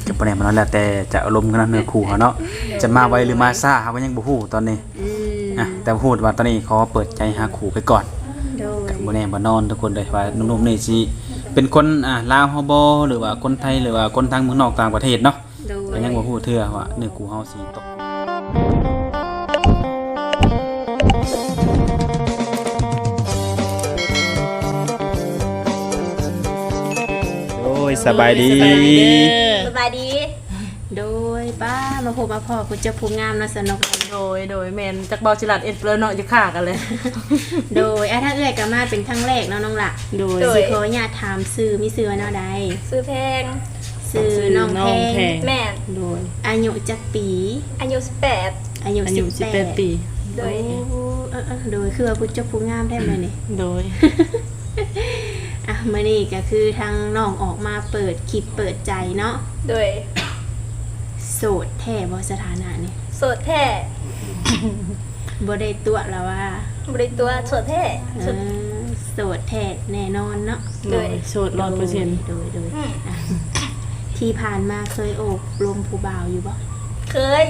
ກໍບໍ່ແນ່ບໍ່ນອນ ແລ້ວແຕ່ຈະລົມກັນເນາະ ເນື້ອຄູ່ເຮົາເນາະ ຈະມາໄວຫຼືມາຊ້າ ເຮົາກໍຍັງບໍ່ຮູ້ຕອນນີ້. ອືມ ອ່ະ ແຕ່ຮູ້ວ່າຕອນນີ້ຂໍເປີດໃຈຫາຄູ່ໄປກ່ອນ. ໂດຍ ກໍບໍ່ແນ່ບໍ່ນອນທຸກຄົນເດີ ວ່າໜຸ່ມໆນີ້ຊິເປັນຄົນ ອ່າ ລາວເຮົາບໍ່ ຫຼືວ່າຄົນໄທ ຫຼືວ່າຄົນທາງເມືອງນອກຕ່າງປະເທດເນາະ. ໂດຍ ກໍຍັງບໍ່ຮູ້ເທື່ອວ່າເນື້ອຄູ່ເຮົາຊິຕົກ. ໂດຍ ສະບາຍດີ ສະບາຍດີເດີ ສະບາຍດີ. ໂດຍ ປ້າ ມາພົບມາພໍ້ຜູ້ເຈົ້າຜູ້ງາມເນາະ ສະໜຸກ. ໂດຍ ໂດຍ ແມ່ນ ຈັກເວົ້າຊິລັດເອັດເລີເນາະ ຈະຂ້າກັນເລີຍ. ໂດຍ ອ່າ ທາງເອື້ອຍກໍມາເປັນຄັ້ງແລກເນາະ ນ້ອງຫຼ້າ. ໂດຍ ໂດຍ ຊິຂໍອະນຸຍາດຖາມຊື່ ມີຊື່ວ່າແນວໃດ? ຊື່ແພງ. ຊື່ນ້ອງແພງ. ແມ່ນ. ໂດຍ ອາຍຸຈັກປີ? ອາຍຸສິບແປດ. ອາຍຸ ອາຍຸສິບແປດ ສິບແປດປີ. ໂດຍ ໂອ້ ເອີໆ ໂດຍ ຄືວ່າຜູ້ຈົບຜູ້ງາມແທ້ມື້ນີ້. ໂດຍ ອ່ະ ມື້ນີ້ກໍຄືທາງນ້ອງອອກມາເປີດຄລິບເປີດໃຈເນາະ. ໂດຍ ໂສດແທ້ບໍ່ ສະຖານະນີ້? ໂສດແທ້. ບໍ່ໄດ້ຕົວະລະວ່າ? ບໍ່ໄດ້ຕົວະ ໂສດແທ້. ເອີ ໂສດແທ້ແນ່ນອນເນາະ. ໂດຍ ໂດຍ ໂສດຮ້ອຍເປີເຊັນ. ໂດຍ ໂດຍ ອືມ ອ່ະ ທີ່ຜ່ານມາເຄີຍໂອບລົມຜູ້ບ່າວຢູ່ບໍ່? ເຄີຍ.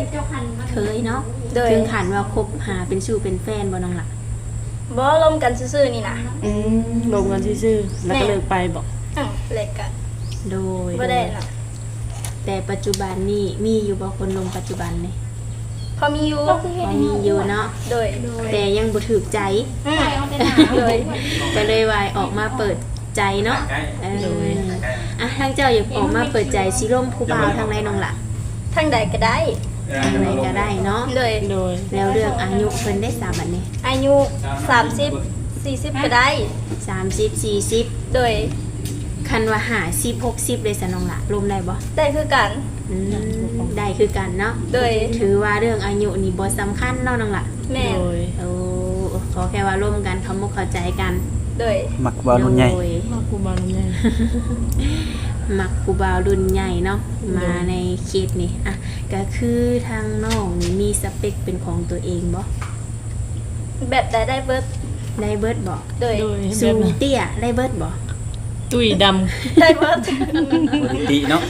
ເຄີຍເນາະ. ໂດຍ ເຖິງຂັ້ນວ່າຄົບຫາເປັນຊູ້ເປັນແຟນບໍ່ ນ້ອງຫຼ້າ? ບໍ່ ລົມກັນຊື່ໆນີ້ນະ. ອືມ ລົມກັນຊື່ໆ ແລ້ວກໍເລີກໄປບໍ່? ອືມ ເລີກກັນ. ໂດຍ ບໍ່ໄດ້ນະ. ແຕ່ປັດຈຸບັນນີ້ມີຢູ່ບໍ່ ຄົນລົມປັດຈຸບັນນີ້? ພໍມີຢູ່. ພໍມີຢູ່ເນາະ. ໂດຍ ແຕ່ຍັງບໍ່ຖືກໃຈ. ອືມ ໂດຍ ກໍເລີຍວ່າອອກມາເປີດໃຈເນາະ. ເອີ ໂດຍ ອ່ະ ທາງເຈົ້າຢາກອອກມາເປີດໃຈ ຊິລົມຜູ້ບ່າວທາງໃດ ນ້ອງຫຼ້າ? ທາງໃດກໍໄດ້. ທາງໃດກໍໄດ້ເນາະ. ໂດຍ ໂດຍ ແລ້ວເລື່ອງອາຍຸເພິ່ນເດ້ສາ ບັດນີ້? ອາຍຸສາມສິບ ສີ່ສິບກໍໄດ້. ສາມສິບ ສີ່ສິບ. ໂດຍ ຄັນວ່າຫ້າສິບ ຫົກສິບເດ້ສາ ນ້ອງຫຼ້າ ລົມໄດ້ບໍ່? ໄດ້ຄືກັນ. ອືມ ໄດ້ຄືກັນເນາະ. ໂດຍ ຖືວ່າເລື່ອງອາຍຸນີ້ບໍ່ສຳຄັນເນາະ ນ້ອງຫຼ້າ. ແມ່ນ. ໂດຍ ໂອ້ ຂໍແຄ່ວ່າລົມກັນ ເຂົ້າອົກເຂົ້າໃຈກັນ. ໂດຍ ມັກຜູ້ບ່າວລຸ້ນໃຫຍ່. ໂດຍ ມັກຜູ້ບ່າວລຸ້ນໃຫຍ່ ມັກຜູ້ບ່າວລຸ້ນໃຫຍ່ເນາະ. ໂດຍ ມາໃນເຂດນີ້ ອ່ະ ກໍຄືທາງນ້ອງນີ້ມີສະເປັກເປັນຂອງຕົວເອງບໍ່? ແບບໃດໄດ້ເບິດ. ໄດ້ເບິດບໍ່? ໂດຍ ໂດຍ ສູງ ແບບນັ້ນ ເຕ້ຍ ໄດ້ເບິດບໍ່? ຕຸ້ຍ ດຳ ໄດ້ເບິດ. ບໍ່ໄດ້ຕິເນາະ.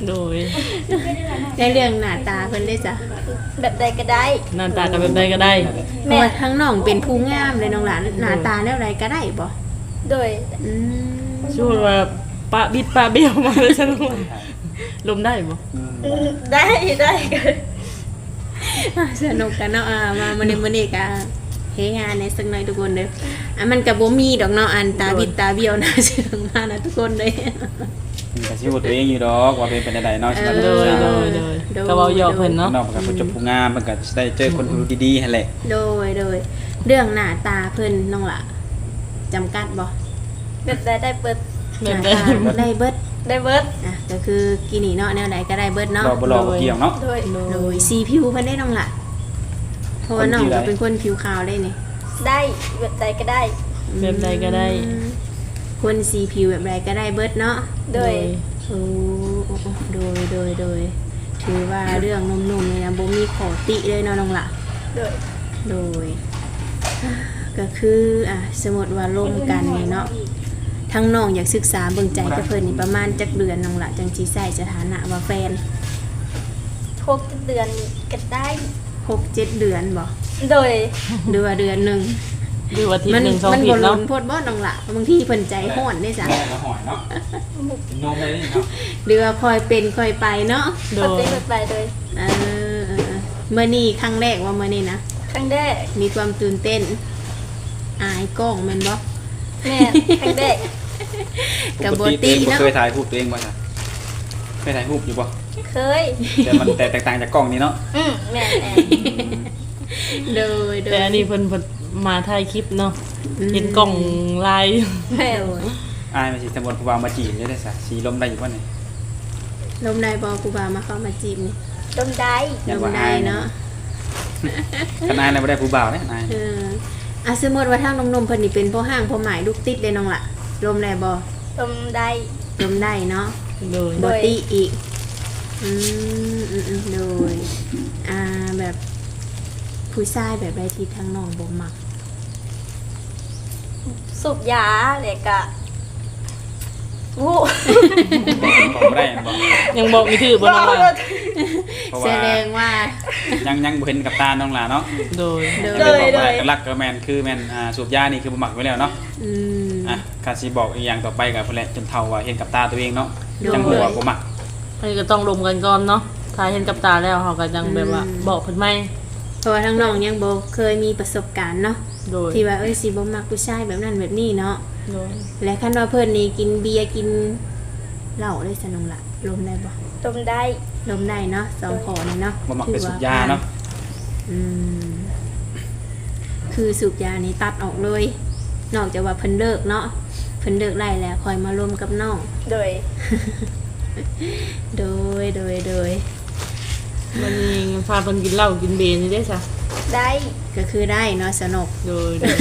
ໂດຍ ໃນເລື່ອງໜ້າຕາເພິ່ນເດ້ສາ? ແບບໃດກໍໄດ້. ໜ້າຕາກໍແບບໃດກໍໄດ້. ແມ່ນ ເພາະວ່າທາງນ້ອງເປັນຜູ້ງາມເດ້ ນ້ອງຫຼ້າ ໜ້າຕາແນວໃດກໍໄດ້ບໍ່? ໂດຍ ອືມ ສົມມຸດວ່າປະບິດປະບ້ຽວມາເລີຍຊັ້ນ ລົມໄດ້ບໍ່? ອືມ ໄດ້ ໄດ້. ອ່າ ສະໜຸກກັນເນາະ. ອ່າ ມາມື້ນີ້ ມື້ນີ້ກະເຮຮາແດ່ສັກໜ້ອຍທຸກຄົນເດີ. ອ່າ ມັນກະບໍ່ມີດອກເນາະ ອັນຕາບິດຕາບ້ຽວໜ້າເຊື່ອງມານະທຸກຄົນເດີ. ມັນກະຊິຮູ້ຕົວເອງຢູ່ດອກວ່າເປັນ ເປັນແນວໃດເນາະ. ເອີ ໂດຍ ໂດຍ ໂດຍ ໂດຍ ກະເວົ້າຢອກເພິ່ນເນາະ. ນ້ອງເພິ່ນກະຜູ້ຈົບຜູ້ງາມ ເພິ່ນກະຊິໄດ້ເຈີຄົນທີ່ດີຫັ້ນແຫຼະ. ໂດຍ ໂດຍ ເລື່ອງໜ້າຕາເພິ່ນ ນ້ອງຫຼ້າ ຈຳກັດບໍ່? ແບບໃດໄດ້ເບິດ. ແບບໃດ ໜ້າຕາໄດ້ເບິດ. ໄດ້ເບິດ. ອ່ະ ກໍຄືກີນີ້ເນາະ ແນວໃດກໍໄດ້ເບິດເນາະ. ບໍ່ຫຼໍ່ບໍ່ກ່ຽວເນາະ. ໂດຍ ໂດຍ ໂດຍ ສີຜິວເພິ່ນເດ້ ນ້ອງຫຼ້າ? ເພາະວ່ານ້ອງກໍເປັນຄົນຜິວຂາວເດ້ນີ້. ໄດ້ ແບບໃດກໍໄດ້. ແບບໃດກໍໄດ້. ອືມ ຄົນສີຜິວແບບໃດກໍໄດ້ເບິດເນາະ. ໂດຍ ໂດຍ ໂອ້ ໂອ້ ໂອ້ ໂດຍ ໂດຍ ໂດຍ ຖືວ່າເລື່ອງໜຸ່ມໆນີ້ນະ ບໍ່ມີຂໍ້ຕິເລີຍເນາະ ນ້ອງຫຼ້າ. ໂດຍ ໂດຍ ກໍຄື ອ່າ ສົມມຸດວ່າລົມກັນນີ້ເນາະ ທາງນ້ອງຢາກສຶກສາເບິ່ງໃຈກັບເພິ່ນນີ້ປະມານຈັກເດືອນ ນ້ອງຫຼ້າ ຈັ່ງຊິໃຊ້ສະຖານະວ່າແຟນ? ຫົກເຈັດເດືອນນີ້ກໍໄດ້. ຫົກເຈັດເດືອນບໍ່? ໂດຍ ຫຼືວ່າເດືອນໜຶ່ງ ຫຼືວ່າທິດໜຶ່ງ ສອງທິດເນາະ. ມັນບໍ່ດົນໂພດບໍ່ ນ້ອງຫຼ້າ? ບາງທີເພິ່ນໃຈຮ້ອນເດ້ຊະ. ແມ່ນ ຮ້ອນເນາະ ເປັນໂນມໄດ້ເນາະ. ຫຼືວ່າຄ່ອຍເປັນຄ່ອຍໄປເນາະ. ໂດຍ ຄ່ອຍເປັນຄ່ອຍໄປ. ໂດຍ ເອີ ເອີ ເອີ ມື້ນີ້ຄັ້ງແລກບໍ່? ມື້ນີ້ນະ ຄັ້ງແລກ. ມີຄວາມຕື່ນເຕັ້ນ ອາຍກ້ອງແມ່ນບໍ່? ແມ່ນ ຄັ້ງແລກ. ປົກກະຕິເນາະ ບໍ່ເຄີຍຖ່າຍຮູບຕົວເອງບໍ່ຊະ? ເຄີຍຖ່າຍຮູບຢູ່ບໍ່? ເຄີຍ ແຕ່ມັນແຕກຕ່າງຈາກກ້ອງນີ້ເນາະ. ອືມ ແມ່ນໆ. ໂດຍ ໂດຍ ແຕ່ອັນນີ້ເພິ່ນ ເພິ່ນມາຖ່າຍຄລິບເນາະ. ອືມ ເຫັນກ້ອງລາຍ. ແມ່ນ ໂດຍ. ອ້າຍວ່າຊິສຳຫຼວດຜູ້ບ່າວມາຈີບເດ້ຊະ ຊິລົມໄດ້ຢູ່ບໍ່ນີ້? ລົມໄດ້ບໍ່ ຜູ້ບ່າວມາເຂົ້າມາຈີບນີ້? ລົມໄດ້. ຢ້ານວ່າອາຍເນາະ. ຄັນອາຍແລ້ວບໍ່ໄດ້ຜູ້ບ່າວເດ້ ອາຍ. ເອີ ອ່ະ ສົມມຸດວ່າທາງໜຸ່ມໆເພິ່ນນີ້ເປັນພໍ່ຮ້າງພໍ່ໝ້າຍລູກຕິດເດ້ ນ້ອງຫຼ້າ ລົມໄດ້ບໍ່? ລົມໄດ້. ລົມໄດ້ເນາະ. ໂດຍ ບໍ່ຕິອີກ. ອືມ ອືມ ອືມ ໂດຍ. ອ່າ ແບບຜູ້ຊາຍແບບໃດທີ່ທາງນ້ອງບໍ່ມັກ? ສູບຢາ ແລ້ວກະ ຮູ້ ບອກ ບອກບໍ່ໄດ້ແມ່ນບໍ່? ຍັງບອກບໍ່ຖືກບໍ່ນ້ອງຫຼ້າ? ເພາະວ່າ ສະແດງວ່າ ຍັງ ຍັງບໍ່ເຫັນກັບຕານ້ອງຫຼ້າເນາະ. ໂດຍ ໂດຍ ກໍເລີຍບອກບໍ່ໄດ້. ໂດຍ ຫຼັກໆ ກໍແມ່ນ ຄືແມ່ນ ອ່າ ສູບຢານີ້ຄືບໍ່ມັກຢູ່ແລ້ວເນາະ. ອືມ ອ່ະ ຄັນຊິບອກອີກຢ່າງຕໍ່ໄປກໍພຸ້ນແຫຼະ ຈົນເຖົ້າວ່າເຫັນກັບຕາຕົວເອງເນາະ. ໂດຍ ຈັ່ງຮູ້ວ່າບໍ່ມັກ. ອັນນີ້ກໍຕ້ອງລົມກັນກ່ອນເນາະ. ຖ້າເຫັນກັບຕາແລ້ວ ເຮົາກໍຈັ່ງແບບວ່າ ອືມ ບອກເພິ່ນໃໝ່. ເພາະວ່າທາງນ້ອງຍັງບໍ່ເຄີຍມີປະສົບການເນາະ ໂດຍ ທີ່ວ່າ ເອີຍ ຊິບໍ່ມັກຜູ້ຊາຍແບບນັ້ນແບບນີ້ເນາະ. ໂດຍ ແລະ ຄັນວ່າເພິ່ນນີ້ກິນເບຍກິນເຫຼົ້າເດ້ຊັ້ນນ້ອງຫຼ້າ ລົມໄດ້ບໍ່? ລົມໄດ້ ລົມໄດ້ເນາະ ສອງ ໂດຍ ຂໍ້ນີ້ເນາະ. ບໍ່ມັກໄປສູບຢາເນາະ. ອືມ ຄືສູບຢານີ້ຕັດອອກເລີຍ ນອກຈາກວ່າເພິ່ນເລີກເນາະ ເພິ່ນເລີກໄດ້ແລ້ວຄ່ອຍມາລົມກັບນ້ອງ. ໂດຍ ໂດຍ ໂດຍ ໂດຍ. ບັດນີ້ພາເພິ່ນກິນເຫຼົ້າກິນເບນີ້ເດ້ຊະ? ໄດ້ ກໍຄືໄດ້ເນາະສະນົກ. ໂດຍ ໂດຍ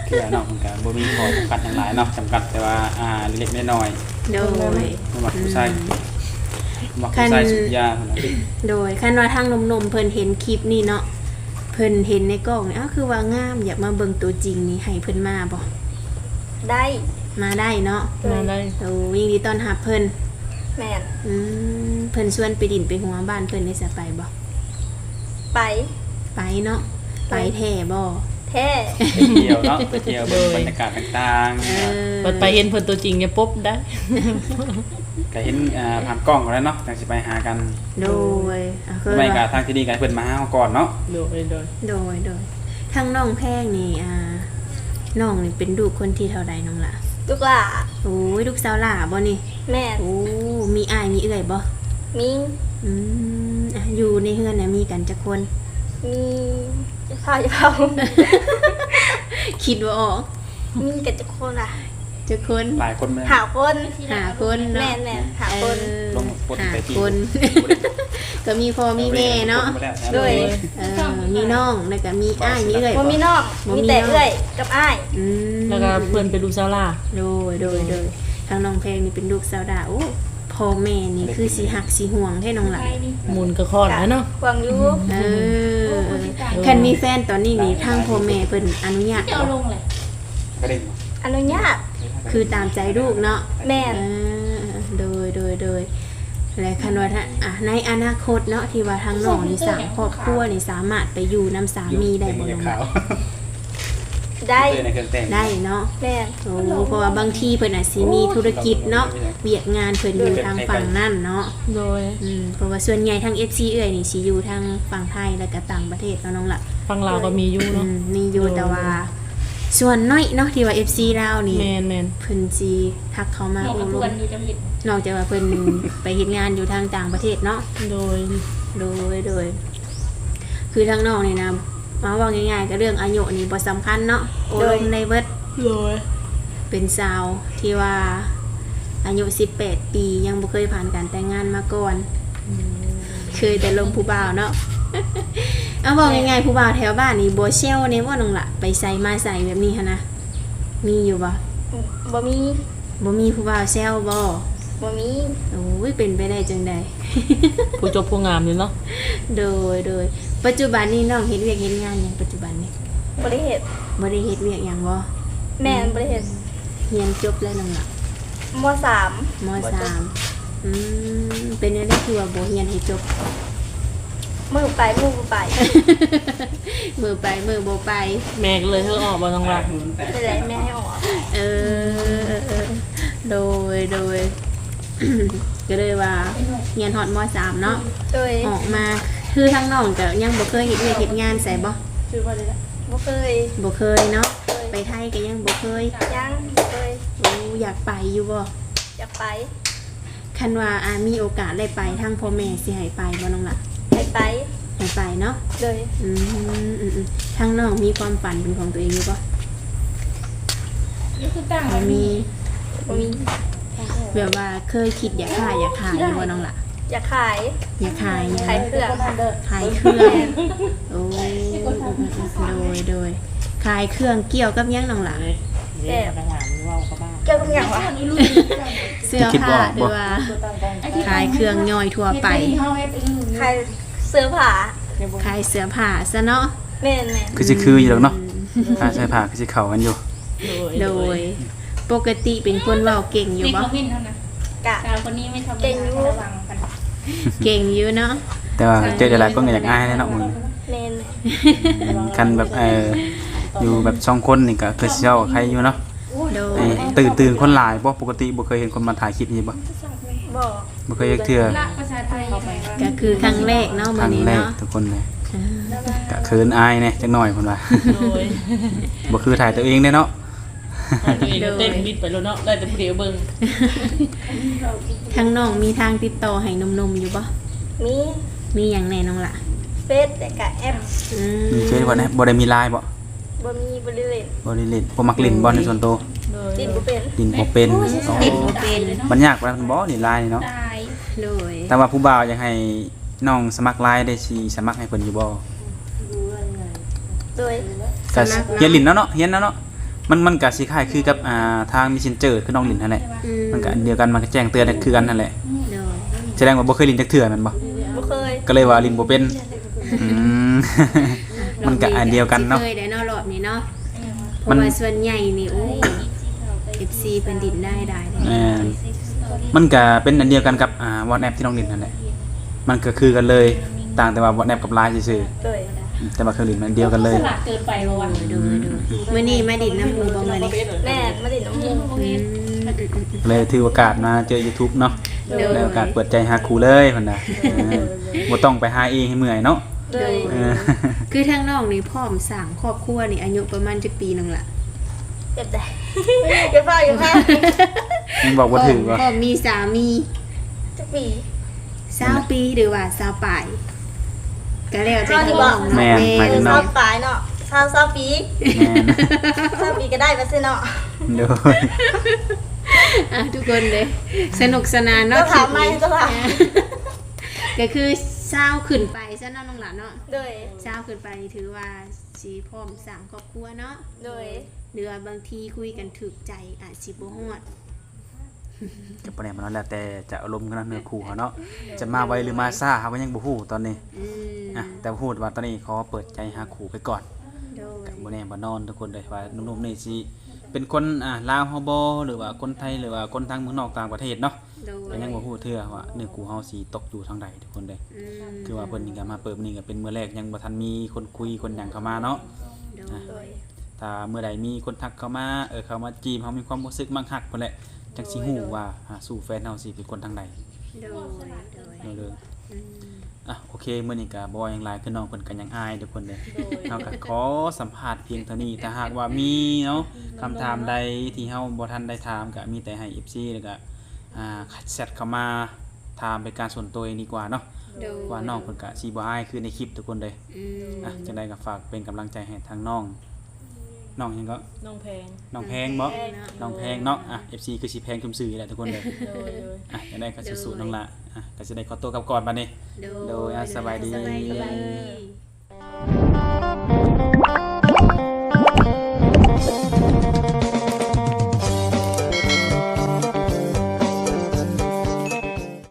ຄືວ່າເນາະ ມັນກໍບໍ່ມີຂໍ້ຈຳກັດຫຍັງຫຼາຍເນາະ ຈຳກັດແຕ່ວ່າ ອ່າ ເລັກໆນ້ອຍໆ. ໂດຍ ບໍ່ມັກຜູ້ຊາຍ ອືມ ບໍ່ມັກຜູ້ຊາຍສູບຢາເທົ່ານັ້ນ. ໂດຍ ຄັນວ່າທາງໜຸ່ມໆເພິ່ນເຫັນຄລິບນີ້ເນາະ ເພິ່ນເຫັນໃນກ້ອງນີ້ ອ້າວ ຄືວ່າງາມ ຢາກມາເບິ່ງຕົວຈິງນີ້ ໃຫ້ເພິ່ນມາບໍ່? ໄດ້ ມາໄດ້ເນາະ. ໂດຍ ມາໄດ້. ໂອ້ ຍິນດີຕ້ອນຮັບເພິ່ນ. ແມ່ນ. ອືມ ເພິ່ນຊວນໄປດິນໄປຫົວບ້ານເພິ່ນໄດ້ຊະ ໄປບໍ່? ໄປ ໄປເນາະ. ໄປແທ້ບໍ່? ແທ້. ໄປທ່ຽວເນາະ ໄປທ່ຽວເບິ່ງ ໂດຍ ບັນຍາກາດຕ່າງໆ. ເອີ ບັດໄປເຫັນເພິ່ນຕົວຈິງຢ່າປົບໄດ໋. ກໍເຫັນ ອ່າ ຜ່ານກ້ອງພຸ້ນແຫຼະເນາະ ຈັ່ງຊິໄປຫາກັນ. ໂດຍ ອ່າ ຄື ໄປກໍທາງທີ່ດີກໍໃຫ້ເພິ່ນມາຫາເຮົາກ່ອນເນາະ. ໂດຍ ໂດຍ ໂດຍ ໂດຍ. ທາງນ້ອງແພງນີ້ ອ່າ ນ້ອງນີ້ເປັນລູກຄົນທີເທົ່າໃດນ້ອງຫຼ້າ? ລູກຫຼ້າ. ໂອ້ຍ ລູກສາວຫຼ້າບໍ່ນີ້? ແມ່ນ. ໂອ້ ມີອ້າຍມີເອື້ອຍບໍ່? ມີ. ອືມ ອ່ະ ຢູ່ໃນເຮືອນນະມີກັນຈັກຄົນ? ມີ ຢ່າເວົ້າ ຢ່າເວົ້າ ຄິດບໍ່ອອກ. ມີກັນຈັກຄົນລະ? ຈັກຄົນ? ຫຼາຍຄົນແມ່ນ ຫ້າຄົນ. ຫ້າຄົນເນາະ. ແມ່ນໆ ຫ້າຄົນ. ເອີ ລົງຄົນ ຫ້າ ໄປທີ່ ຄົນ ກໍມີພໍ່ມີແມ່ເນາະ. ໂດຍ ເອີ ມີນ້ອງ ແລ້ວກໍມີອ້າຍມີເອື້ອຍ. ບໍ່ມີນ້ອງ ບໍ່ມີນ້ອງ ມີແຕ່ເອື້ອຍກັບອ້າຍ. ອືມ ແລ້ວກໍເພິ່ນເປັນລູກສາວຫຼ້າ. ໂດຍ ໂດຍ ໂດຍ. ທາງນ້ອງແພງນີ້ເປັນລູກສາວຫຼ້າ. ໂອ້ ພໍ່ແມ່ນີ້ຄືຊິຮັກຊິຫວງແທ້ນ້ອງຫຼ້າ. ໝູນກໍຄອດແລ້ວເນາະ. ຫວງຢູ່. ເອີ ຄັນມີແຟນຕອນນີ້ນີ້ ທາງພໍ່ແມ່ເພິ່ນອະນຸຍາດບໍ່? ອະນຸຍາດ. ຄືຕາມໃຈລູກເນາະ. ແມ່ນ. ເອີ ໂດຍ ໂດຍ ໂດຍ. ແລະ ຄັນວ່າ ອາ ໃນອະນາຄົດເນາະ ທີ່ວ່າທາງນ້ອງນີ້ສ້າງຄອບຄົວນີ້ ສາມາດໄປຢູ່ນຳສາມີໄດ້ບໍ່ນ້ອງ? ໄດ້ ໄດ້ເນາະ. ແມ່ນ. ໂອ້ ເພາະວ່າບາງທີເພິ່ນອາດຊິມີທຸລະກິດເນາະ ວຽກງານເພິ່ນຢູ່ທາງຝັ່ງນັ້ນເນາະ. ໂດຍ. ອືມ ເພາະວ່າສ່ວນໃຫຍ່ທາງເອັຟຊີເອື້ອຍນີ້ຊິຢູ່ທາງຝັ່ງໄທ ແລ້ວກໍຕ່າງປະເທດເນາະນ້ອງຫຼ້າ. ຝັ່ງລາວກໍມີຢູ່ເນາະ. ອືມ ມີຢູ່. ໂດຍ. ແຕ່ວ່າສ່ວນໜ້ອຍເນາະ ທີ່ວ່າເອັຟຊີລາວນີ້ ແມ່ນໆ ເພິ່ນຊິທັກເຂົ້າມາໂອ້ລົມ ນອກຈາກວ່າເພິ່ນໄປເຮັດງານຢູ່ທາງຕ່າງປະເທດເນາະ. ໂດຍ ໂດຍ ໂດຍ. ຄືທາງນ້ອງນີ້ນະ ເວົ້າງ່າຍໆ ກໍເລື່ອງອາຍຸນີ້ບໍ່ສຳຄັນເນາະ ໂອ້ລົມໄດ້ເບິດ. ໂດຍ. ເປັນສາວທີ່ວ່າອາຍຸສິບແປດປີ ຍັງບໍ່ເຄີຍຜ່ານການແຕ່ງງານມາກ່ອນ. ອືມ ເຄີຍແຕ່ລົມຜູ້ບ່າວເນາະ. ເອົາ ເວົ້າງ່າຍໆ ຜູ້ບ່າວແຖວບ້ານນີ້ບໍ່ແຊວແດ່ບໍ່ນ້ອງຫຼ້າ ໄປໃສມາໃສແບບນີ້ຫັ້ນນະ ມີຢູ່ບໍ່? ອືມ ບໍ່ມີ. ບໍ່ມີຜູ້ບ່າວແຊວບໍ່? ບໍ່ມີ. ໂອ້ຍ ເປັນໄປໄດ້ຈັ່ງໃດ ຜູ້ຈົບຜູ້ງາມຢູ່ເນາະ. ໂດຍ ໂດຍ. ປັດຈຸບັນນີ້ນ້ອງເຮັດວຽກເຮັດງານຫຍັງປັດຈຸບັນນີ້? ບໍ່ໄດ້ເຮັດ. ບໍ່ໄດ້ເຮັດວຽກຫຍັງບໍ່? ແມ່ນ ອືມ ບໍ່ໄດ້ເຮັດ. ຮຽນຈົບແລ້ວນ້ອງລະ? ມໍສາມ. ມໍສາມ. ອືມ ເປັນແນວໃດຄືວ່າບໍ່ຮຽນໃຫ້ຈົບ? ມື້ໄປມື້ບໍ່ໄປ. ມື້ໄປມື້ບໍ່ໄປ. ແມ່ກໍເລີຍໃຫ້ອອກບໍ່ນ້ອງລະ? ແມ່ໃຫ້ອອກ. ເອີ ໂດຍ ໂດຍ. ກໍເລີຍວ່າຮຽນຮອດມໍສາມເນາະ. ໂດຍ. ອອກມາ ຄືທາງນ້ອງກໍຍັງບໍ່ເຄີຍເຮັດວຽກເຮັດງານໃສບໍ່? ບໍ່ເຄີຍ. ບໍ່ເຄີຍເນາະ. ໂດຍ. ໄປໄທກໍຍັງບໍ່ເຄີຍ. ຍັງບໍ່ເຄີຍ. ໂອ້ ຢາກໄປຢູ່ບໍ່? ຢາກໄປ. ຄັນວ່າ ອ່າ ມີໂອກາດໄດ້ໄປ ທາງພໍ່ແມ່ຊິໃຫ້ໄປບໍ່ນ້ອງລະ? ໃຫ້ໄປ. ໃຫ້ໄປເນາະ. ໂດຍ. ອືມ ອືມ ອືມ. ທາງນ້ອງມີຄວາມຝັນເປັນຂອງຕົວເອງຢູ່ບໍ່? ບໍ່ມີ. ບໍ່ມີ. ແບບວ່າເຄີຍຄິດຢາກຄ້າຢາກຂາຍຢູ່ບໍ່ນ້ອງລະ? ຢາກຂາຍ. ຢາກຂາຍຫຍັງ? ຂາຍເຄື່ອງ. ຂາຍເຄື່ອງ. ໂອ້ ໂດຍ ໂດຍ. ຂາຍເຄື່ອງກ່ຽວກັບຫຍັງນ້ອງຫຼ້າ? ແບບ ກ່ຽວກັບຫຍັງວະ? ເສື້ອຜ້າ ຫຼືວ່າຂາຍເຄື່ອງຍ່ອຍທົ່ວໄປ? ຂາຍເສື້ອຜ້າ. ຂາຍເສື້ອຜ້າຊະເນາະ. ແມ່ນໆ. ຄືຊິຄືຢູ່ດອກເນາະ. ອືມ ຂາຍເສື້ອຜ້າຄືຊິເຂົ້າກັນຢູ່. ໂດຍ ໂດຍ ໂດຍ. ປົກກະຕິເປັນຄົນເວົ້າເກັ່ງຢູ່ບໍ່? ໃນຄອມເມັນເຮົານະ ກະ ສາວຄົນນີ້ໄມ່ທຳມະດາ ເກັ່ງຢູ່ ລະວັງກັນ ເກັ່ງຢູ່ເນາະ. ແຕ່ວ່າເຈີຫຼາຍໆຄົນກໍຢາກອາຍແຫຼະເນາະ ມື້ນີ້. ແມ່ນ ອືມ ຄັນແບບ ເອີ ຢູ່ແບບສອງຄົນນີ້ກໍຄືຊິເວົ້າໃຄຢູ່ເນາະ. ໂດຍ ເອີ ຕື່ນ ຕື່ນຄົນຫຼາຍບໍ່? ປົກກະຕິບໍ່ເຄີຍເຫັນຄົນມາຖ່າຍຄລິບນີ້ບໍ່? ບໍ່ ບໍ່ເຄີຍຈັກເທື່ອ. ກໍຄືຄັ້ງແລກເນາະ ມື້ນີ້ເນາະ ຄັ້ງແລກທຸກຄົນເລີຍ. ອ່າ ກະເຂີນອາຍແດ່ຈັກໜ້ອຍເພິ່ນວ່າ. ໂດຍ ບໍ່ຄືຖ່າຍຕົວເອງເດ້ເນາະ. ຖ່າຍຕົວເອງກໍເຕັ້ນ ໂດຍ ບິດໄປໂລດເນາະ ໄດ້ແຕ່ຜູ້ດຽວເບິ່ງ. ທາງນ້ອງມີທາງຕິດຕໍ່ໃຫ້ໜຸ່ມໆຢູ່ບໍ່? ມີ ມີຫຍັງແດ່ນ້ອງຫຼ້າ? ເຟສ ແລ້ວກະແອັບ. ອືມ ມີເຟສ ບໍ່ໄດ້ ບໍ່ໄດ້ມີລາຍບໍ່? ບໍ່ມີ ບໍ່ໄດ້ຫຼິ້ນ ບໍ່ໄດ້ຫຼິ້ນ. ບໍ່ມັກຫຼິ້ນບໍ່ໃນສ່ວນໂຕ? ໂດຍ ຫຼິ້ນບໍ່ເປັນ ຫຼິ້ນບໍ່ເປັນ. ໂອ້ ຫຼິ້ນບໍ່ເປັນ ມັນຍາກປານນັ້ນບໍ່ຫຼິ້ນລາຍນີ້ເນາະ? ຕາຍ ໂດຍ ແຕ່ວ່າຜູ້ບ່າວຢາກໃຫ້ນ້ອງສະໝັກລາຍ ໄດ້ຊິສະໝັກໃຫ້ເພິ່ນຢູ່ບໍ່? ໂດຍ ກໍ ສະໝັກເນາະ ຮຽນຫຼິ້ນແລ້ວເນາະ ຮຽນແລ້ວເນາະ. ມັນ ມັນກໍຊິຄ້າຍຄືກັບ ອ່າ ທາງເມສເຊັນເຈີ ຄືນ້ອງຫຼິ້ນຫັ້ນແຫຼະ. ອືມ ມັນກໍອັນດຽວກັນ ມັນກໍແຈ້ງເຕືອນຄືກັນຫັ້ນແຫຼະ. ໂດຍ ສະແດງວ່າບໍ່ເຄີຍຫຼິ້ນຈັກເທື່ອແມ່ນບໍ່? ບໍ່ເຄີຍ ກໍເລີຍວ່າຫຼິ້ນບໍ່ເປັນ. ອືມ ມັນກໍອັນດຽວກັນເນາະ ຊິເຄີຍໄດ້ເນາະ ຮອບນີ້ເນາະ. ເພາະວ່າສ່ວນໃຫຍ່ນີ້ ໂອ້ ເອັຟຊີເພິ່ນດິນໄດ້ຫຼາຍເດ້. ແມ່ນ ມັນກະເປັນອັນດຽວກັນກັບ ອ່າ ວອດແອັບທີ່ນ້ອງຫຼິ້ນຫັ້ນແຫຼະ ມັນກະຄືກັນເລີຍ ຕ່າງແຕ່ວ່າວອດແອັບກັບລາຍຊື່ໆ. ໂດຍ ອືມ ແຕ່ວ່າເຄື່ອງຫຼິ້ນມັນດຽວກັນເລີຍ. ສະຫຼາດເກີນໄປບໍ່ວະ? ໂດຍ ໂດຍ ມື້ນີ້ມາດິນນຳໝູ່ບໍ່ມື້ນີ້? ແມ່ນ ມາດິນນຳໝູ່. ອືມ ເລີຍຖືໂອກາດມາເຈີຢູທູບເນາະ. ໂດຍ ໄດ້ໂອກາດເປີດໃຈຫາຄູ່ເລີຍເພິ່ນນະ. ເອີ ບໍ່ຕ້ອງໄປຫາເອງໃຫ້ເມື່ອຍເນາະ. ໂດຍ ເອີ ຄືທາງນ້ອງນີ້ພ້ອມສ້າງຄອບຄົວນີ້ອາຍຸປະມານຈັກປີນ້ອງຫຼ້າ? ແບບໃດ? ຢ່າຟ້າວ ຢ່າຟ້າວ ຍັງບອກບໍ່ຖືກບໍ່? ພ້ອມ ພ້ອມມີສາມີ. ຈັກປີ? ຊາວປີ ຫຼືວ່າຊາວປາຍ ກໍແລ້ວແຕ່ ເຮົານີ້ບໍ່? ແມ່ນ ແມ່ນ ໝາຍເຖິງນ້ອງ ຊາວປາຍເນາະ ຊາວ ຊາວປີ. ແມ່ນ ຊາວປີກໍໄດ້ວ່າຊັ້ນເນາະ. ໂດຍ ອ່ະ ທຸກຄົນເດ້ ສະໜຸກສະໜານເນາະ ເຈົ້າຖາມໃໝ່ ຄລິບນີ້ ເຈົ້າຖາມ ກໍຄືຊາວຂຶ້ນໄປຊັ້ນເນາະ ນ້ອງຫຼ້າເນາະ. ໂດຍ ຊາວຂຶ້ນໄປນີ້ຖືວ່າຊິພ້ອມສ້າງຄອບຄົວເນາະ. ໂດຍ ຫຼືວ່າບາງທີຄຸຍກັນຖືກໃຈອາດຊິບໍ່ຮອດ ກໍບໍ່ແນ່ບໍ່ນອນ ແລ້ວແຕ່ຈະອາລົມກັນເນາະ ເນື້ອຄູ່ເຮົາເນາະ ຈະມາໄວຫຼືມາຊ້າ ເຮົາກໍຍັງບໍ່ຮູ້ຕອນນີ້. ອືມ ອ່ະ ແຕ່ຮູ້ວ່າຕອນນີ້ຂໍເປີດໃຈຫາຄູ່ໄປກ່ອນ. ໂດຍ ກໍບໍ່ແນ່ບໍ່ນອນທຸກຄົນເດ້ ວ່າໜຸ່ມໆນີ້ຊິເປັນຄົນ ອ່າ ລາວເຮົາບໍ່ ຫຼືວ່າຄົນໄທ ຫຼືວ່າຄົນທາງເມືອງນອກຕ່າງປະເທດເນາະ. ໂດຍ ກໍຍັງບໍ່ຮູ້ເທື່ອວ່າເນື້ອຄູ່ເຮົາຊິຕົກຢູ່ທາງໃດທຸກຄົນເດ້. ອືມ ຄືວ່າເພິ່ນນີ້ກໍມາເປີດມື້ນີ້ກໍເປັນມື້ແລກ ຍັງບໍ່ທັນມີຄົນຄຸຍຄົນຫຍັງເຂົ້າມາເນາະ. ໂດຍ ອ່ະ ໂດຍ ຖ້າເມື່ອໃດມີຄົນທັກເຂົ້າມາ ເອີ ເຂົ້າມາຈີບ ເຮົາມີຄວາມຮູ້ສຶກມັກຮັກພຸ້ນແຫຼະ ຈັ່ງຊິຮູ້ວ່າ ອ່າ ສູ່ແຟນເຮົາຊິເປັນຄົນທາງໃດ. ໂດຍ ໂດຍ ໂດຍ ໂດຍ ອືມ ອ່ະ ໂອເຄ ມື້ນີ້ກໍບໍ່ຫຍັງຫຼາຍ ຄືນ້ອງເພິ່ນກໍຍັງອາຍທຸກຄົນເດ້. ໂດຍ ເຮົາກໍຂໍສຳພາດພຽງເທົ່ານີ້ ຖ້າຫາກວ່າມີເນາະ ຄຳຖາມໃດທີ່ເຮົາບໍ່ທັນໄດ້ຖາມ ກໍມີແຕ່ໃຫ້ເອັຟຊີ ແລ້ວກໍ ອ່າ ແຊັດເຂົ້າມາຖາມເປັນການສ່ວນຕົວເອງດີກວ່າເນາະ. ໂດຍ ວ່ານ້ອງເພິ່ນກະຊິບໍ່ອາຍຄືໃນຄລິບທຸກຄົນເດ້. ອືມ ອ່ະ ຈັ່ງໃດກໍຝາກເປັນກຳລັງໃຈໃຫ້ທາງນ້ອງ ນ້ອງຫຍັງເກາະ? ນ້ອງແພງ ນ້ອງແພງບໍ? ນ້ອງແພງເນາະ. ອ່ະ ເອັຟຊີ ຄືຊິແພງສົມຊື່ແຫຼະທຸກຄົນເດ້. ໂດຍ ໂດຍ ອ່ະ ຈັ່ງໃດກໍສູ້ໆ ນ້ອງຫຼ້າ. ອ່ະ ກໍຊິໄດ້ຂໍຕົວກັບກ່ອນບັດນີ້. ໂດຍ ໂດຍ ອ່ະ ສະບາຍດີ ສະບາຍດີ.